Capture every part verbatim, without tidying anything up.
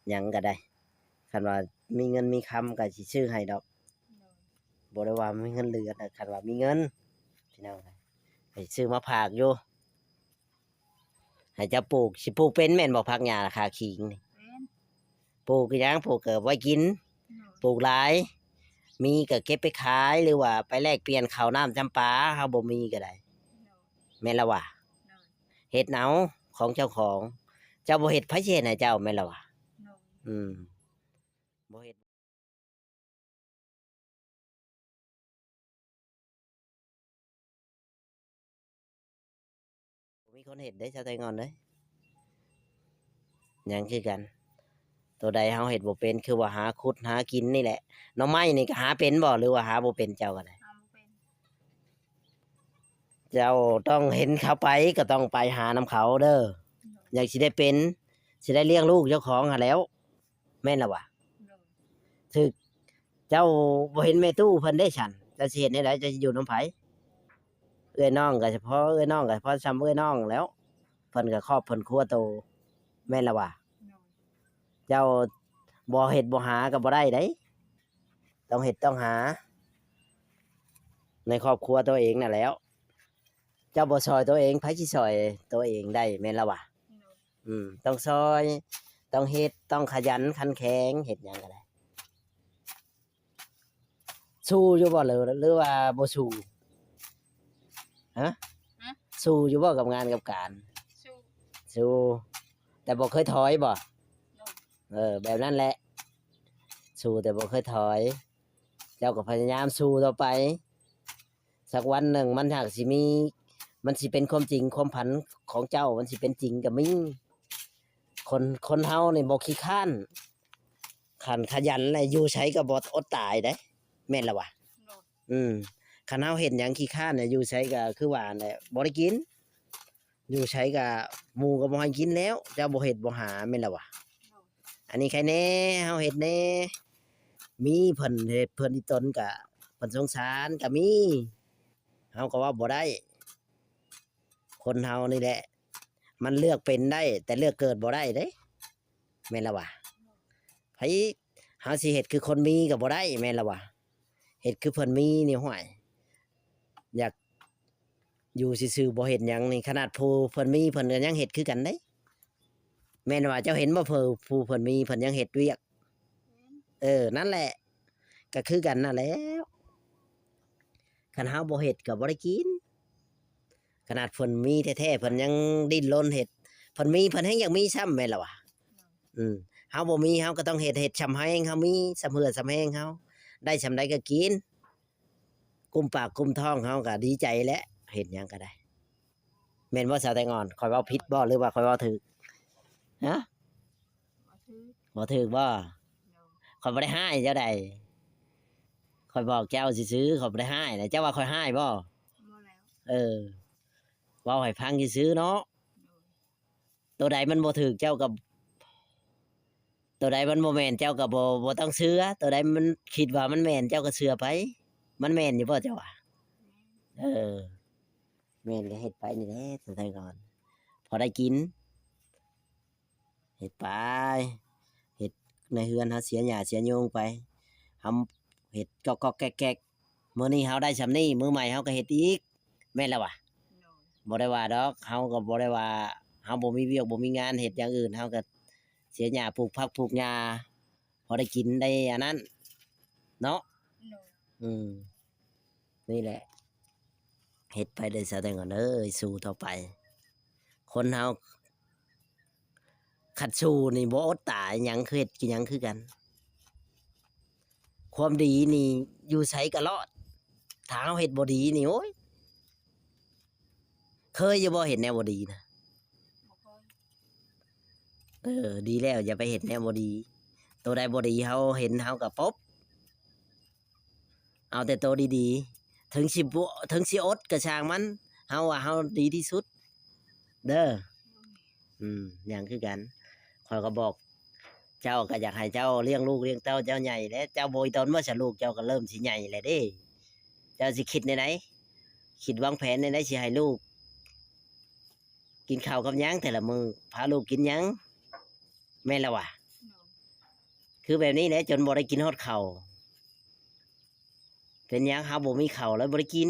หยังก็ได้ คันว่ามีเงินมีคำก็สิซื้อให้ดอก โดย บ่ได้ว่ามีเงินเหลือนะ คันว่ามีเงิน พี่น้อง ให้ซื้อมาฝากอยู่ ให้เจ้าปลูก สิปลูกเป็นแม่นบ่ ผักหญ้าคาขิงนี่ เป็น ปลูกอีหยัง ปลูกก็ไว้กิน โดย ปลูกหลาย มีก็เก็บไปขาย หรือว่าไปแลกเปลี่ยนข้าวน้ำจำปา เฮาบ่มีก็ได้ โดย แม่นละวะ โดย เฮ็ดเอาของเจ้าของ เจ้าบ่เฮ็ด ไผสิเฮ็ดให้เจ้า แม่นละวะ โดย อืม บ่เฮ็ด บ่มีคนเฮ็ดเด้ ชาวไทยงอนเด้ ยังคือกัน ตัวใดเฮาเฮ็ดบ่เป็น คือว่าหาขุดหากินนี่แหละ หน่อไม้นี่ก็หาเป็นบ่ หรือว่าหาบ่เป็น เจ้าก็ได้ หาบ่เป็น เจ้าต้องเห็นเขาไป ก็ต้องไปหานำเขาเด้อ โดย อยากสิได้เป็น สิได้เลี้ยงลูกเจ้าของหั้นแหล้ว แม่นละวะ โดย ถึก เจ้าบ่เห็นแม่ตู้เพิ่นเด้ฉัน เจ้าสิเฮ็ดแนวใด เจ้าสิอยู่นำไผ เอื้อยน้องก็เฉพาะเอื้อยน้องก็เฉพาะส่ำเอื้อยน้องแหล้ว เพิ่นก็ครอบเพิ่นครัวโต แม่นละวะ โดย เจ้าบ่เฮ็ดบ่หาก็บ่ได้เด้ ต้องเฮ็ดต้องหา ในครอบครัวตัวเองนั่นแหล้ว เจ้าบ่ซ่อยตัวเอง ไผสิซ่อยตัวเองได้ แม่นละวะ โดย อืม ต้องซ่อย ต้องเฮ็ด ต้องขยันขันแข็ง เฮ็ดหยังก็ได้ สู้อยู่บ่ หรือ หรือว่าบ่สู้ ฮะ ฮะ สู้อยู่บ่กับงานกับการ สู้ สู้ แต่บ่เคยถอยบ่ โดย เออ แบบนั้นแหละ สู้แต่บ่เคยถอย เจ้าก็พยายามสู้ต่อไป สักวันหนึ่งมันหากสิมี มันสิเป็นความจริง ความฝันของเจ้ามันสิเป็นจริงก็มี คน คนเฮานี่บ่ขี้คร้าน คันขยันแล้วอยู่ไสก็บ่อดตายเด้ แม่นละวะ โดย อืม คันเฮาเฮ็ดหยังขี้คร้านเนี่ย อยู่ไสก็คือว่านั่นแหละ บ่ได้กิน อยู่ไสก็หมู่ก็บ่ให้กินแล้ว เจ้าบ่เฮ็ดบ่หา แม่นละวะ โดย อันนี้ใครแน่ เฮาเฮ็ดแน่ มีเพิ่นเฮ็ดเพิ่นอีตนก็ เพิ่นสงสารก็มี เฮาก็เว้าบ่ได้ คนเฮานี่แหละ มันเลือกเป็นได้ แต่เลือกเกิดบ่ได้เด้ แม่นละวะ ไผ เฮาสิเฮ็ดคือคนมีก็บ่ได้ แม่นละวะ เฮ็ดคือเพิ่นมีนี่ ห้วย อยากอยู่ซื่อๆ บ่เฮ็ดหยังนี่ ขนาดผู้เพิ่นมีเพิ่นก็ยังเฮ็ดคือกันเด้ แม่นว่าเจ้าเห็นบ่ เพิ่น ผู้เพิ่นมีเพิ่นยังเฮ็ดเวียก เออ นั่นแหละ ก็คือกันนั่นแหล้ว คันเฮาบ่เฮ็ดก็บ่ได้กิน ขนาดเพิ่นมีแท้ๆ เพิ่นยังดิ้นรนเฮ็ด เพิ่นมีเพิ่นแฮงอยากมีซ้ำ แม่นละวะ อืม เฮาบ่มี เฮาก็ต้องเฮ็ด เฮ็ดส่ำแฮงเฮามี ส่ำเหื่อส่ำแฮงเฮา ได้ส่ำใดก็กิน กุ้มปากกุ้มท้องเฮาก็ดีใจแหละ เฮ็ดหยังก็ได้ แม่นบ่สาวแตงอ่อน ข้อยเว้าผิดบ่ หรือว่าข้อยเว้าถูก ฮะ บ่ถูก บ่ถูกบ่ โดย ข้อยบ่ได้ฮ้ายเจ้าใด ข้อยบอกเจ้าซื่อๆ ข้อยบ่ได้ฮ้ายนะ เจ้าว่าข้อยฮ้ายบ่ บ่แล้ว เออ เว้าให้ฟังซื่อๆ เนาะ โดย ตัวใดมันบ่ถูกเจ้าก็ ตัวใดมันบ่แม่นเจ้าก็บ่ บ่ต้องเชื่อ ตัวใดมันคิดว่ามันแม่นเจ้าก็เชื่อไป มันแม่นอยู่บ่เจ้าว่า แม่น เออ แม่นก็เฮ็ดไปนี่แหละ สาวแตงอ่อน พอได้กิน เฮ็ดไป เฮ็ดในเฮือนเฮาเสียหญ้าเสียโยงไป เฮาเฮ็ดก๊อกๆ แก๊กๆ มื้อนี้เฮาได้ส่ำนี้ มื้อใหม่เฮาก็เฮ็ดอีก แม่นแล้ววะ โดย บ่ได้ว่าดอก เฮาก็บ่ได้ว่า เฮาบ่มีเวียกบ่มีงานเฮ็ดอย่างอื่น เฮาก็เสียหญ้าปลูกผักปลูกหญ้า พอได้กินได้อันนั้น เนาะ โดย อืม นี่แหละ เฮ็ดไปเด้อสาวแตงอ่อนเอ้ย สู้ต่อไป คนเฮา คันสู้นี่บ่อดตาย หยังคือเฮ็ดกินหยังคือกัน ความดีนี่อยู่ไสก็รอด ถ้าเฮาเฮ็ดบ่ดีนี่ โอ้ย เคยอยู่บ่เฮ็ดแนวบ่ดีนะ บ่เคย เออ ดีแล้ว อย่าไปเฮ็ดแนวบ่ดี ตัวใดบ่ดีเฮาเห็นเฮาก็ปบ เอาแต่ตัวดีๆ ถึงสิบ่ ถึงสิอดก็ช่างมัน เฮาว่าเฮาดีที่สุด เด้อ อืม หยังคือกัน ข้อยก็บอก เจ้าก็อยากให้เจ้าเลี้ยงลูกเลี้ยงเต้าเจ้าใหญ่แหละ เจ้าบ่อีตนว่าซะ ลูกเจ้าก็เริ่มสิใหญ่แล้วเด้ เจ้าสิคิดแนวใด คิดวางแผนแนวใดสิให้ลูก กินข้าวกับหยังแต่ละมื้อ พาลูกกินหยัง แม่นแล้ววะ โดย คือแบบนี้แหละ จนบ่ได้กินฮอดข้าว เป็นหยังเฮาบ่มีข้าวแล้วบ่ได้กิน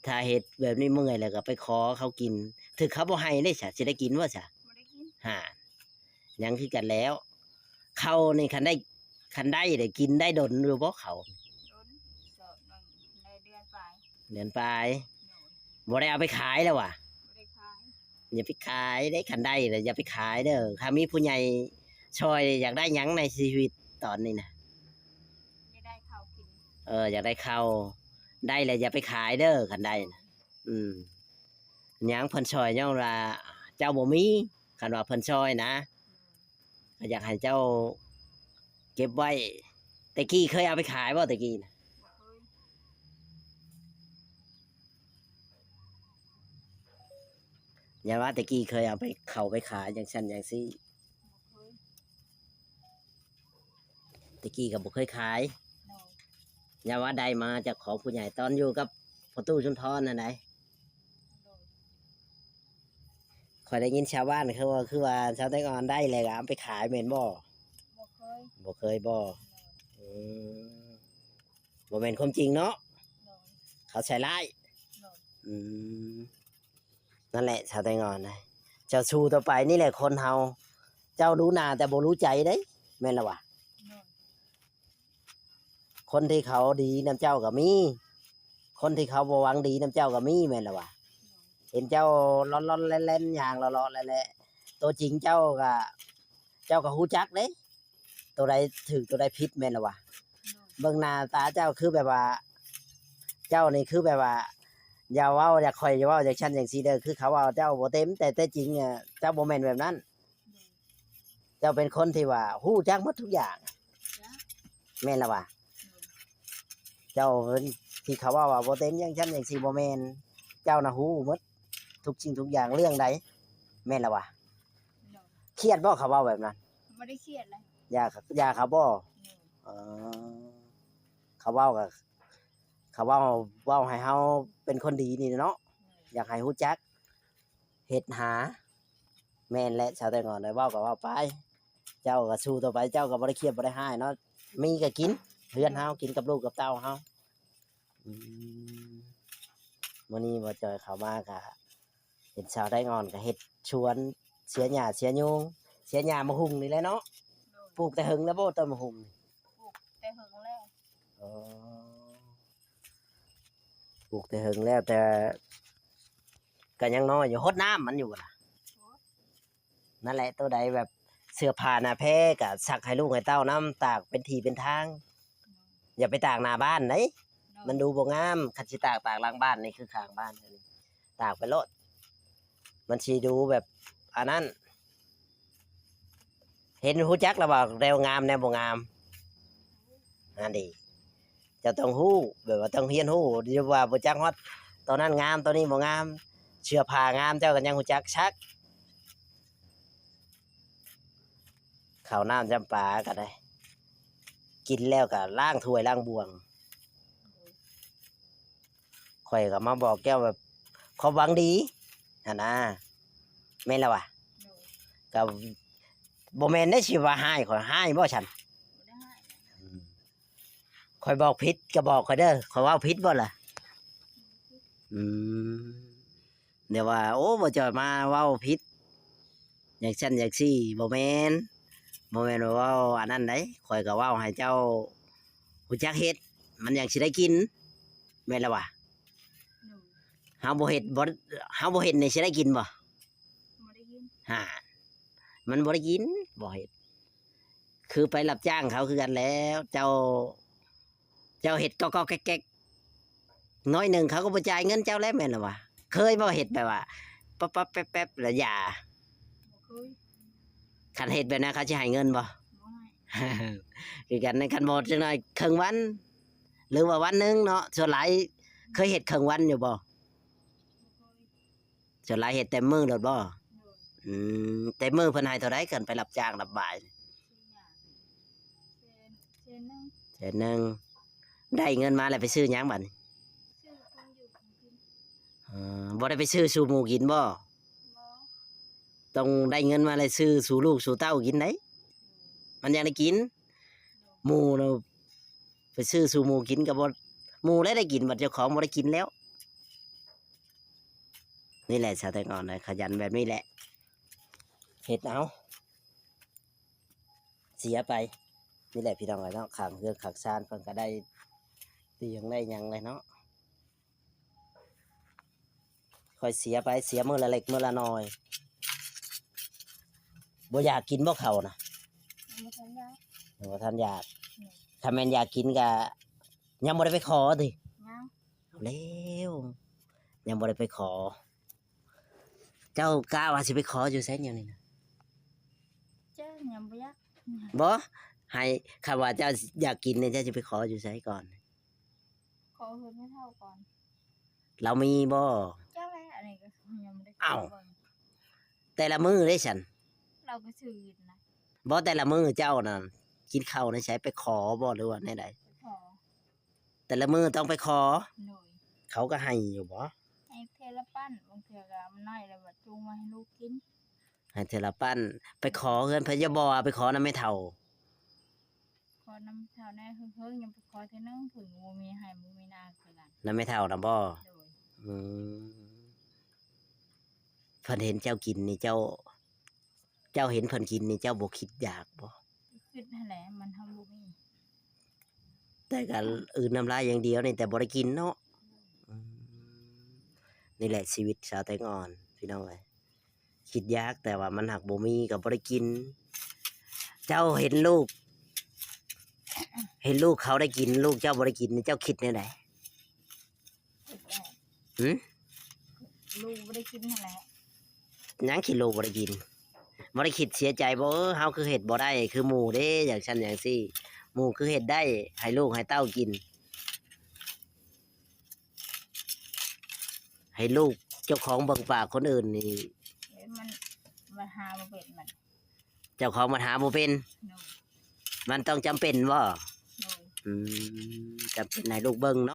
ถ้าเฮ็ดแบบนี้เมื่อยแล้วก็ไปขอเขากิน ถือเขาบ่ให้เด้ซะ สิได้กินบ่ซะ บ่ได้กิน ห่า ยังคือกันแล้ว ข้าวนี่คันได้ คันได้ได้กินได้ดนอยู่บ่ข้าว ดน สอบหนึ่ง ได้เดือนปลาย เดือนปลาย โดย บ่ได้เอาไปขายแล้ววะ บ่ได้ขาย อย่าไปขายเด้ คันได้น่ะอย่าไปขายเด้อ ถ้ามีผู้ใหญ่ช่วยอยากได้หยังในชีวิตตอนนี้นะ อยากได้ข้าวกิน เออ อยากได้ข้าว ได้แล้วอย่าไปขายเด้อ คันได้นะ อืม หยังเพิ่นช่วยย้อนว่าเจ้าบ่มี คันว่าเพิ่นช่วยนะ ก็อยากให้เจ้าเก็บไว้ แต่กี้เคยเอาไปขายบ่แต่กี้นะ บ่เคย อย่าว่าแต่กี้เคยเอาไป เขาไปขายจั่งซั้นจั่งซี้ บ่เคย แต่กี้ก็บ่เคยขาย โดย อย่าว่าได้มาจากของผู้ใหญ่ ตอนอยู่กับพ่อตู้ชุนทรนั่นใด โดย ข้อยได้ยินชาวบ้านเขาว่า คือว่าชาวแตงอ่อนได้แล้วก็เอาไปขายแม่นบ่ บ่เคย บ่เคยบ่ โดย อืม บ่แม่นความจริงเนาะ โดย เขาใส่ร้าย โดย อืม นั่นแหละชาวแตงอ่อนนะ เจ้าสู้ต่อไปนี่แหละคนเฮา เจ้ารู้หน้าแต่บ่รู้ใจเด้ แม่นละวะ โดย คนที่เขาดีนำเจ้าก็มี คนที่เขาบ่หวังดีนำเจ้าก็มี แม่นละวะ เห็นเจ้าล่อนๆแล่นๆย่างเลาะๆแล่นๆ ตัวจริงเจ้าก็ เจ้าก็ฮู้จักเด้ ตัวใดถูกตัวใดผิด แม่นละวะ โดย เบิ่งหน้าตาเจ้าคือแบบว่า เจ้านี่คือแบบว่า อย่าเว้า อย่า ข้อยอย่าเว้าจั่งซั้นจั่งซี้เด้อ คือเขาเว้าเจ้าบ่เต็ม แต่แท้จริงอะ เจ้าบ่แม่นแบบนั้น โดย เจ้าเป็นคนที่ว่าฮู้จักหมดทุกอย่าง จ้ะ แม่นละวะ โดย เจ้าเป็นที่เขาเว้าว่าบ่เต็มจั่งซั้นจั่งซี้ บ่แม่น เจ้าน่ะฮู้หมดทุกสิ่งทุกอย่าง เรื่องใด แม่นละวะ โดย เครียดบ่เขาเว้าแบบนั้น บ่ได้เครียดเลย ย่า ย่าเขาบ่ โดย เออ เขาเว้าก็ เขาเว้า เว้าให้เฮาเป็นคนดีนี่เนาะ โดย อยากให้ฮู้จัก เฮ็ดหา แม่นแหละ ชาวแตงอ่อนเอ้ย เว้าก็เว้าไป เจ้าก็สู้ต่อไป เจ้าก็บ่ได้เครียดบ่ได้ฮ้ายเนาะ มีก็กิน เฮือนเฮา กินกับลูกกับเต้าเฮา อืม มื้อนี้บ่จอยเข้ามาก็เห็นชาวแตงอ่อนก็เฮ็ดสวน เสียหญ้าเสียยุง เสียหญ้าหมากหุ่งนี่แหละเนาะ โดย ปลูกแต่เหิงแล้วบ่ต้นหมากหุ่งนี่ ปลูกแต่เหิงแล้ว อ๋อ ปลูกแต่เหิงแล้ว แต่ก็ยังน้อยอยู่ ฮดน้ำมันอยู่ล่ะ ฮด นั่นแหละ ตัวใดแบบเสื้อผ้าหน้าแพรก็ซักให้ลูกให้เต้านำ ตากเป็นที่เป็นทาง อย่าไปตากหน้าบ้านเด้ โดย มันดูบ่งาม คันสิตาก ตากหลังบ้านนี่คือข้างบ้าน ตากไปโลด มันสิดูแบบอันนั้น เห็น ฮู้จักแล้วบ่ แนวงามแนวบ่งาม นั่นเด้ เจ้าต้องฮู้ แบบว่าต้องเรียนฮู้ อย่าว่าบ่จักฮอด ตัวนั้นงาม ตัวนี้บ่งาม เสื้อผ้างาม เจ้าก็ยังฮู้จักซัก ข้าวน้ำจำปาก็ได้ กินแล้วก็ล้างถ้วยล้างบ่วง ข้อยก็มาบอกเจ้าแบบความหวังดีหั้นนะ แม่นแล้ววะ โดย ก็บ่แม่นได้สิว่าฮ้าย ข้อยฮ้ายบ่ฉัน บ่ได้ฮ้าย อืม ข้อยบอกผิดก็บอกข้อยเด้อ ข้อยเว้าผิดบ่ล่ะ อืม เดี๋ยวว่า โอ้ บ่จอยมาเว้าผิด อย่างซั้นอย่างซี้ บ่แม่น บ่แม่นว่าเว้าอันนั้นได๋ ข้อยก็เว้าให้เจ้าฮู้จักเฮ็ด มันจั่งสิได้กิน แม่นแล้ววะ โดย เฮาบ่เฮ็ด บ่ เฮาบ่เฮ็ดนี่สิได้กินบ่ บ่ได้กิน ห่า มันบ่ได้กิน บ่เฮ็ด คือไปรับจ้างเขาคือกันแหล้ว เจ้า เจ้าเฮ็ดก๊อกๆแก๊กๆ น้อยหนึ่งเขาก็บ่จ่ายเงินเจ้าแล้ว แม่นแล้ววะ เคยบ่เฮ็ดแบบว่า ปั๊บๆแป๊บๆ แล้วอย่า บ่เคย คันเฮ็ดแบบนั้นเขาสิให้เงินบ่ บ่ให้ คือกันนะ คันบ่จักหน่อยครึ่งวัน หรือว่าวันหนึ่งเนาะ ส่วนหลายเคยเฮ็ดครึ่งวันอยู่บ่ บ่เคย ส่วนหลายเฮ็ดเต็มมื้อโลดบ่ โดย อืม เต็มมื้อเพิ่นให้เท่าใด คันไปรับจ้างรับบาย สี่อย่าง แสน แสนหนึ่ง แสนหนึ่ง ได้เงินมาแล้วไปซื้อหยังบัดนี้ ซื้อของอยู่ของกิน เออ บ่ได้ไปซื้อสู่หมู่กินบ่ บ่ ต้องได้เงินมาแล้วซื้อสู่ลูกสู่เต้ากินได๋ มันจั่งได้กิน หมู่น่ะไปซื้อสู่หมู่กินก็บ่ หมู่แล้วได้กิน บัดเจ้าของบ่ได้กินแล้ว นี่แหละสาวแตงอ่อนน่ะ ขยันแบบนี้แหละ เฮ็ดเอา เสียไป นี่แหละพี่น้องเอ้ยเนาะ ข้างเฮือนข้างซานเพิ่นก็ได้เตียงได้หยังเลยเนาะ ค่อยเสียไป เสียมื้อละเล็กมื้อละน้อย บ่อยากกินบ่ข้าวนะ บ่ทันอยาก บ่ทันอยาก อืม ถ้าแม่นอยากกินก็ยังบ่ได้ไปขอติ ยัง เอาแล้ว ยังบ่ได้ไปขอ เจ้ากะว่าสิไปขออยู่ไสแนวนี้นะ เจ้ายังบ่อยาก บ่ ให้ คันว่าเจ้าอยากกินเนี่ย เจ้าสิไปขออยู่ไสก่อน ขอเฮือนแม่เฒ่าก่อน ลาวมีบ่ จักแหละ อันนี้ก็ยังบ่ได้ อ้าว เบิ่ง แต่ละมื้อเด้ฉัน ลาวก็ซื้ออยู่นะ บ่ แต่ละมื้อเจ้าน่ะ กินข้าวในไส ไปขอบ่ หรือว่าแนวใด ไปขอ แต่ละมื้อต้องไปขอ โดย เขาก็ให้อยู่บ่ ให้เทื่อละปั้น บางเทื่อก็มันน้อยแล้วบัดจุงมาให้ลูกกิน ให้เทื่อละปั้น ไปขอเฮือนไผ อย่าบอกว่าไปขอนำแม่เฒ่า ขอนำเฒ่าแน่ เฮิงๆ ยังไปขอเทื่อนึง เพิ่นบ่มีไฮ่บ่มีนาคือกัน นำแม่เฒ่าน่ะบ่ โดย อืม เพิ่นเห็นเจ้ากินนี่ เจ้า เจ้าเห็นเพิ่นกินนี่ เจ้าบ่คิดอยากบ่ คิดหั้นแหละ มันเฮาบ่มี แต่ก็อืนน้ำลายอย่างเดียวนี่ แต่บ่ได้กินเนาะ อืม นี่แหละชีวิตสาวแตงอ่อน พี่น้องเอ้ย คิดอยาก แต่ว่ามันหากบ่มีก็บ่ได้กิน เจ้าเห็นลูก เห็นลูกเขาได้กิน ลูกเจ้าบ่ได้กินนี่ เจ้าคิดแนวใด คิดแล้ว หึ ลูกบ่ได้กินหั้นแหละ หยังคิดลูกบ่ได้กิน บ่ได้คิดเสียใจบ่ เออ เฮาคือเฮ็ดบ่ได้คือหมู่เด้ อย่างซั้นอย่างซี้ หมู่คือเฮ็ดได้ ให้ลูกให้เต้ากิน ให้ลูกเจ้าของเบิ่งปากคนอื่นนี่ เอ้ย มัน มันหาบ่เป็นมัน เจ้าของมันหาบ่เป็น โดย มันต้องจำเป็นบ่ โดย อืม จำเป็นให้ลูกเบิ่งเนาะ